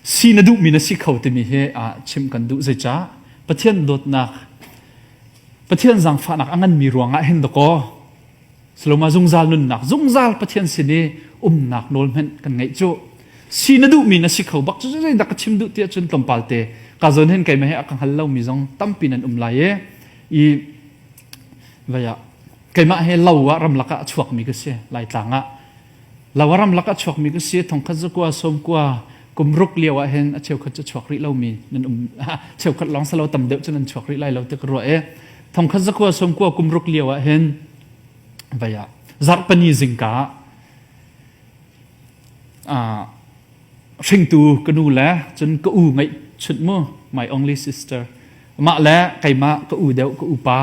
Si na duhmi na si kho timi hi chim kan duh. Zeicah? Pathian dawtnak, Pathian zaangfahnak a nganmi ruangah hin dakaw Saloma zungzal nunnak, zungzal Pathian sin i umnak nawl hmanh kan ngeih cu. Si na duhmi na si kho bak cu. Zeidah ka chim duh tiah cun tlawmpal te ka zawn hin keimah he a ka hngal lomi zong tampi nan um lai i vaya keimah he lo ah ramlak ah a chuakmi ka si. Laitlang ah lo ah ramlak ah chuakmi ka si. Thongkhat zakua sawmkua kum ruk lio ah hin a cheukhat cu chuak rih lomi nan um, cheukhat lawng salo, tam deuh cu nan chuak rih lai lo ti ka ruah i thongkhat zakua sawmkua kum ruk lio ah hin vaya zarhpani zingka ah hringtu ka nu le cun ka u ngeih chunh mu, my only sister, mah le keimah, ka u deuh, ka upa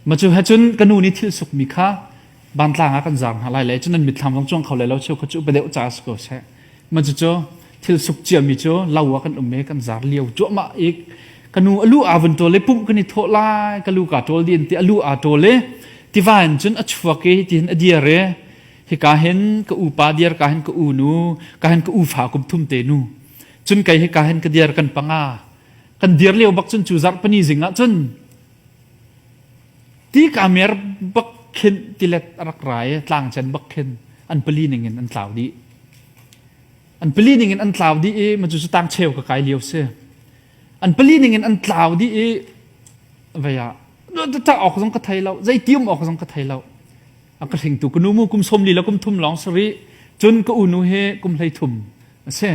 ma cu he cun ka nu nih thil sukmi kha bantlang ah kan zar hna lai le cun nan mitthlam zong cuang kho lai lo, cheu kha cu upa deuh ca si ko seh. Ma cu cu thil suk ciami cu lo ah kan um i kan zar lio cuahmah i ka nu a lu aa vun ṭawl i pumh kan i thawh lai, ka lu kaa ṭawl din ti a lu aa ṭawl i tiva in cun a chuak i tihin a dir i hika hin ka upa dir, ka hin ka u nu, ka hin ka ufa kum thum te nu, cun kei hika hin ka dir, kan panga kan dir lio bak cun cu zarhpani zing ah cun ti ka mer bak khin tilet a rak ra i tlang cen bak khin an pali ning in an tlau dih, an pali ning in an tlau dih i ma cu cu tang cheu ka kai lio si. An pali ning in an tlau dih i vei ah ta awk zong ka thei lo, zei tium awk zong ka thei lo. A ka hlingtu ka nu mu kum 40 le kum thum lawng sari, cun ka unu he kum 13 a si,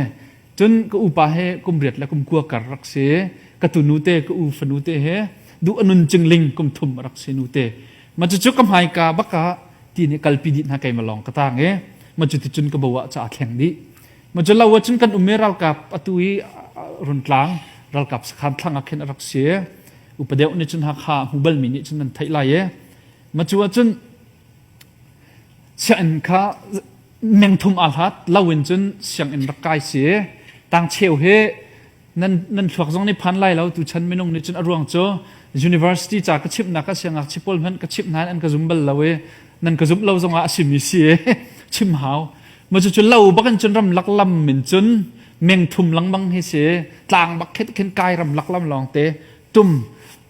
cun ka upa he kum 8 le kum 9 kar rak si. Ka tunu te, ka u fanu te he duh anun cingling kum thum rak si nu te. Ma cu ka hmaika baka ti nih kalpi dih hna, keima lawng ka tang i ma cu ti cun ka bo ah ca thleng dih. Ma cu lo ah cun kan um i ralkap atu i Runtlang ralkap sakhan thlang ah khin a rak si. Upa deuh nih cun Hakha hmu balmi nih cun nan theih lai i ma cu ah cun sianginn kha mengthum aa hlat lo in cun sianginn rak kai si. Tang cheu he nan nan thluak zong nih phan lai lo tu chan minung nih cun, a ruang cu university ca ka chimhnak ah siangngakchia pawl hmanh ka chimh hna, an ka zum bal lo i nan ka zumh lo zongah a simi si chim hau. Ma cu cu lo bakin cun ram lak lam min cun meng thum lengmang hi si, tlang bak khet khin kai ram lak lam lawng te tum.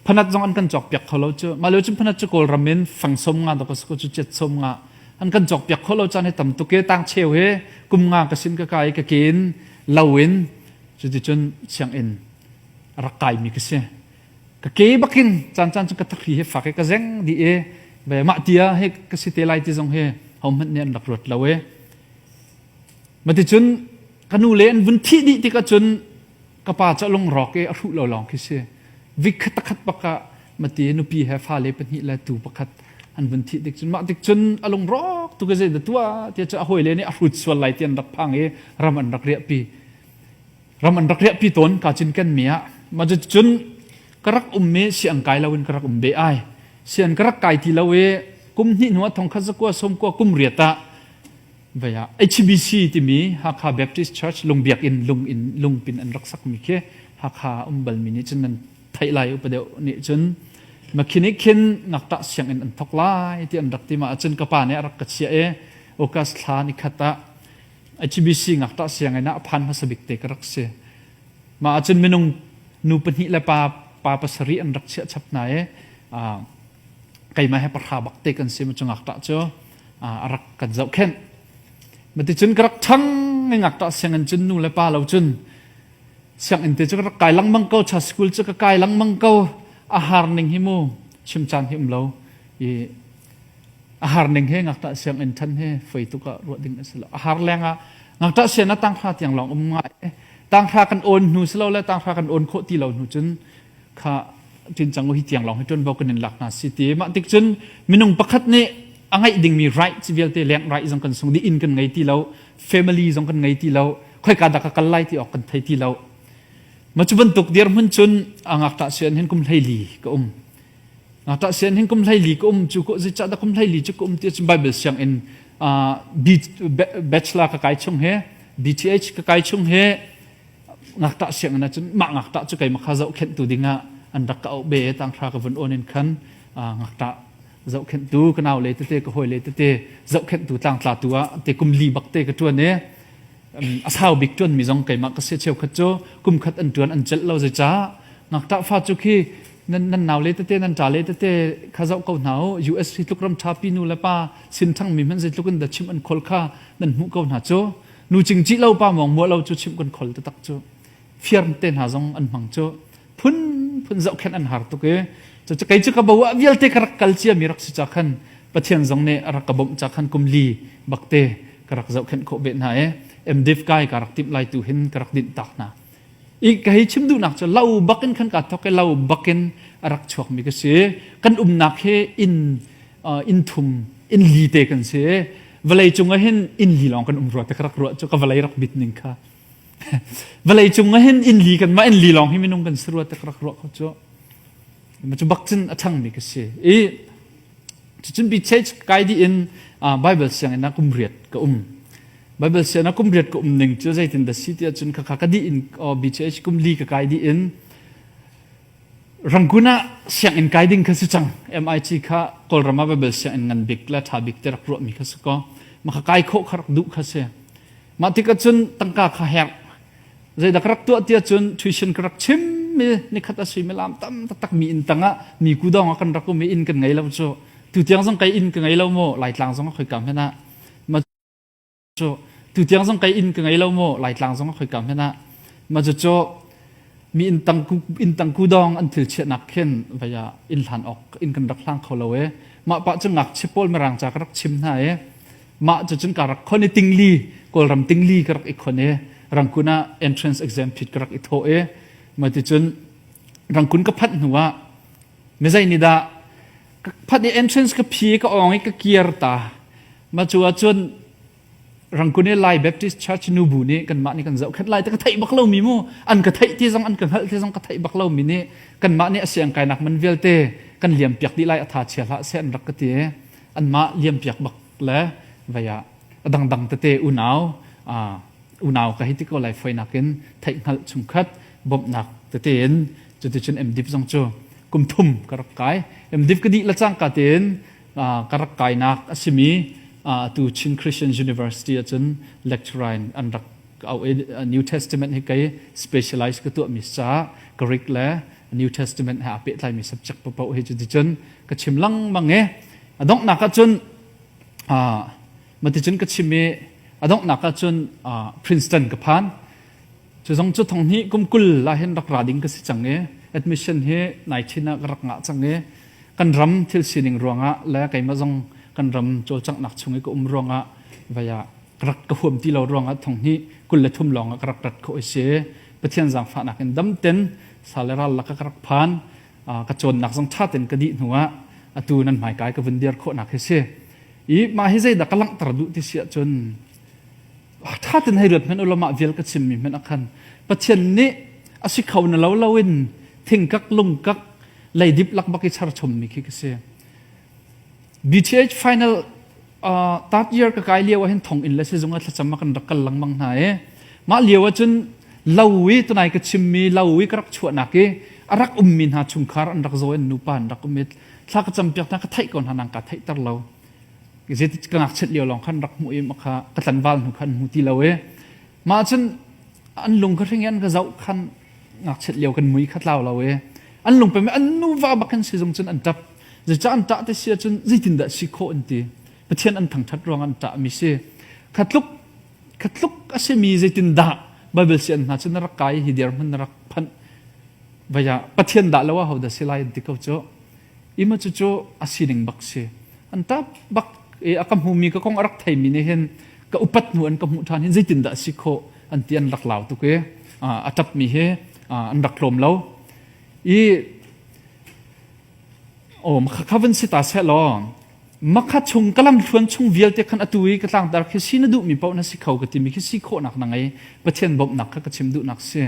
Phanat zong an kan cawk piak kho lo cu. Ma lo cun phanat cu Kawlram in fang som nga to ka cu chet som nga an kan cawk piak kho lo. Caan hi tam tuk e. Tang cheu he kum nga ka sin ka kai ka ken lo in cuticun sianginn rak kaimi ka si. Ka ke bakin caan caan cu ka thakri he fak i ka zeng dih i ve mah tia he ka si te lai ti zong he hohmanh nih an rak ruat lo e. Maticun ka nu le an vun thih dih tikah cun ka pa cu a lungrawk i a hruh lo lawng khi si. Vik khat takhat bak ah mati nupi he fale pahnih le tu pakhat an vun thih tik cun mah tik cun a lungrawk tu ka zei da tua tia cu a hawile nih a hrut sual lai ti an rak phang i ram an rak riahpi, ram an rak riahpi tawn ka cin ken mi ah. Ma cun ka rak um mi siang kai lo in ka rak um be ai, sian ka rak kai ti lo i kum hnih hnu ah 1990 kum riat ah vaya HBC timi Hakha Baptist Church lungbiak in lung in lungpin an rak sak mi khi Hakha um bal mi nih cun nan theih lai, upa deuh nih cun. Makhini khin ngakṭah sianginn an thok lai ti an rak ti. Ma cun ka pa nih a rak ka chiah i August thla ni khat ah HBC ngakṭah sianginn ah a phan hmasa bik te ka rak si. Mah ahcun minung nu pahnih le pa pa pasarih an rak chiah chap hna i keimah he pahra bak te kan si. Cu ngakṭah cu a rak kan zohkhenh. Maticun ka rak ṭhang i ngakṭah sianginn cun nu le pa lo cun sianginn te cu ka rak kai lengmang ko. Cha school cu ka kai lengmang ko. A har ning hi mu chim caan hi um lo i a har ning he ngakṭah sianginn ṭhan he foi tuk ah ruah ding a si lo. A har leng ah ngakṭah sian ah tanghra tiang lawng um ngai. Tanghra kan awn hnu si lo le tanghra kan awn khawh ti lo hnu cun kha tin cang hi tiang lawng hi ṭuanvo kan in lak hna si ti. Mah tik cun minung pakhat nih a ngeih dingmi right vialte, leng right zong kan sung dih, inn kan ngei ti lo, family zong kan ngei ti lo, khoika dah ka kal lai ti awk kan thei ti lo. Ma cu bantuk dirhmun cun a ngakṭah sian hin kum 14 ka um. Ngakṭah sian hin kum 14 ka um cu ko. Zeicah dah kum 14 cu ka um ti cun Bible sianginn bachelor ka kai chung he, BTH ka kai chung he, ngakṭah sianginn ah cun mah ngakṭah cu keimah kha zohkhenhtu dingah an rak ka auh be. Tanghra ka vun awn in khan ngakṭah zohkhenhtu, ka nau le tete, ka hawi le tete zohkhenhtu, tlangtlatu ah te kum li bak te ka ṭuan i. A sau bik ṭuanmi zong keimah ka si. Cheukhat cu kum khat an ṭuan an celh lo zeicah ngakṭah fa cu khi nan nan naule tete nan ṭale tete kha zoh ko hna u. US hi tluk ram ṭhapi nu le pa sin ṭhangmi hmanh zeitluk in dah chimh an khawl kha nan hmuh ko hna cu. Nu cingcih lo pa mawng muah lo cu chimh kan khawl taktak cu. Fiar te hna zong an hmang cu. Phunphun zohkhenh an har tuk i cucu kei cu ka bo ah vialte ka rak kal ciami rak si ca khan Pathian zong nih a rak ka bawmh ca khan kum li bakte ka rak zohkhenh khawh ve hna i MDiv kai ka rak timh lai tu hin ka rak dinh tak hna. I ka hei chim duhnak cu lo bakin khan ka thok i lo bakin a rak chuakmi ka si. Kan umnak hi inn inn thum inn li te kan si. Vawlei cung ah hin inn li lawng kan um rua te ka rak ruah cu ka vawlei rak bit ning kha. Vawlei cung ah hin inn li kan mah inn li lawng hi minung kan si rua te ka rak ruah kho cu. Cu bak cun a ṭhangmi ka si. I cucun BCH kai dih in Bible sianginn ah kum riat ka um. Bible sianginn ah kum riat ka um ning cu zeitin dah si ti ahcun khakha ka dih in BCH kum li ka kai dih in Rangoon ah sianginn kai ding kha si cang. MIT kha Kawlram ah Bible sianginn ngan bik le ṭha bik te rak ruahmi kha si kaw mah kha kai khawh kha rak duh kha si. Mah tikah cun tangka kha herh. Zeidah ka rak tuah tiah cun tuition ka rak chim mi nikhat a suimilam tam taktak mi inn tangah mi kudawng ah kan rak um i inn kan ngei lo cu. Tutiang zong kai inn ka ngei lo maw Laitlang zong a khoika hmanh ah. Ma cu tutiang zong kai inn ka ngei lo maw Laitlang zong a khoika hmanh ah. Ma cu cu mi inn tang inn tang kudawng an thil chiahnak khin vaya inn hlan awk inn kan rak hlang kho lo e. Mah pah cu ngakchia pawl mirang ca ka rak chim hna e. Mah cucun ka rak khon i tingli, Kawlram tingli ka rak i khon i Rangkun ah entrance exam phit ka rak i thawh i mah ticun Rangkun ka phanh hnu ah mizei nih dah ka phanh i entrance ka phi ka awng i ka kiar ta. Mah cu ahcun Rangkun i Lai Baptist Church nubu nih kanmah nih kan zohkhenh lai te ka theih bak lomi mu an ka theih ti zong an ka hngalh ti zong ka theih bak lomi nih kanmah nih a siang kainak man vialte kan liam piak dih lai a tha chia hlah seh an rak ka ti anmah liam piak bak le vei ah a dangdang tete unau unau ka hei ti ko lai foinak in theihhngalh chungkhat bawmhnak tete in cuticun MDip zong cu kum thum ka rak kai MDip ka dih le cangka tein ka rak kainak a simi tu Chin Christian University ahcun lecturer in an rak au i New Testament hi kei specialize ka tuahmi caah Greek le New Testament he aa pehtlaimi subject paoh hi cuticun ka chim lengmang i A donghnak ahcun maticun ka chim i a donghnak ahcun Princeton ka phan. Cu zong cu thong hnih kum 20 ah hin rak ra ding ka si cang i admission hi nai chin ah ka rak ngah cang i kan ram thil sining ruangah le keimah zong kan ram cawlcanghnak chung i ka um ruangah vai ah ka rak ka huam ti lo ruangah thong hnih 23 lawng ah ka rak rat khawh i si. Pathian zaangfahnak in dam ten sa le ral lak ah ka rak phan. Ka cawnnak zong ṭha tein ka dih hnu ah atu nan hmaikai ka vun dir khawhnak hi si. I mah hi zeidah ka langhter duh ti si ahcun ṭha tein hei ruat hmanh u law mah vial ka chimmi hmanh ah khan Pathian nih a si kho na lo loin thingkak lungkak leidip lak bak i char chommi khi ka si. BTH final third year ka kai lio ah hin thonginn le sizung ah thlacam ah kan rak kal lengmang hna i mah lio ah cun lo i tunai ka chimmi lo i ka rak chuahnak i a rak ummi hna chungkhar an rak zaw in nupa an rak um i thla ka campiak hna ka theih ko hna nang ka theihter lo zeiti ka ngakchiat lio lawng khan rak hmuh i kha ka tlanval hnu khan hmu ti lo i mah cun an lung ka hring i an ka zoh khan ngakchiat lio kan mui kha tlau lo i an lung pem an nuva bak in sizung cun an ṭap Zeicah an ṭah te si ahcun zeitindah si khawh an ti. Pathian an thangṭhat ruang an ṭahmi si. Kha tluk kha tluk a simi zeitindah Bible si an hna cu na rak kai hi dirhmun na rak phanh vaya Pathian dah lo ah hodah si lai an ti ko cu. Ima cu cu a sining bak si. An ṭap bak i a ka hmumi ka kong a rak theimi nih hin ka upat hnu an ka hmuh ṭhan hin zeitindah si khawh an ti an rak lau tuk i a ṭapmi hi an rak tlawm lo. I Aw kha van si ta seh law makha chung ka lamthluan chung vialte khan atu i ka tlangtar khi si na duhmi paoh na si kho ka timi khi si khawhnak na ngei Pathian bawmhnak kha ka chim duhnak si.